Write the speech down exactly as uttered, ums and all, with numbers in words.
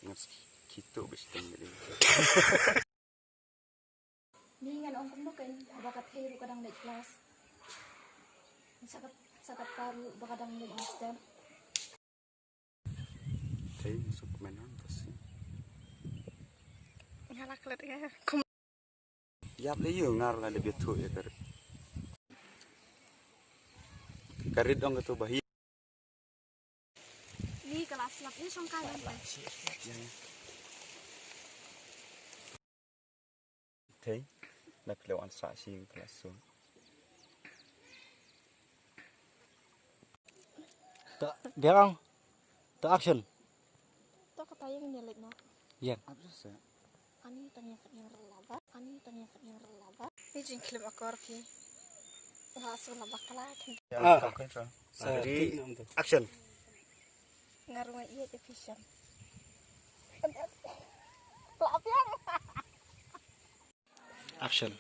Ngan skito bishtem ni. Ni ngan ong kumno kein, ba ka thei ruh ka dang leit klas. Sa ka, sa ka par ruh ba ka dang leit step. Thei, suk menon kasi. Nga la klet nga. Yap le yu ngar la de bitu ya kar. Karit ong tu bahi. Ni kelas lap ni song kai. Thei, na phi la wan sa shi classroom. To, biang. To, action. To kata yang ni lek no. Yang. Ani tang yang yang laba. Ani tang yang yang laba. Ni jing klim akor ki. Nga su laba kala kan. Ah. Ready, action. Ngarung iya efficient. Action.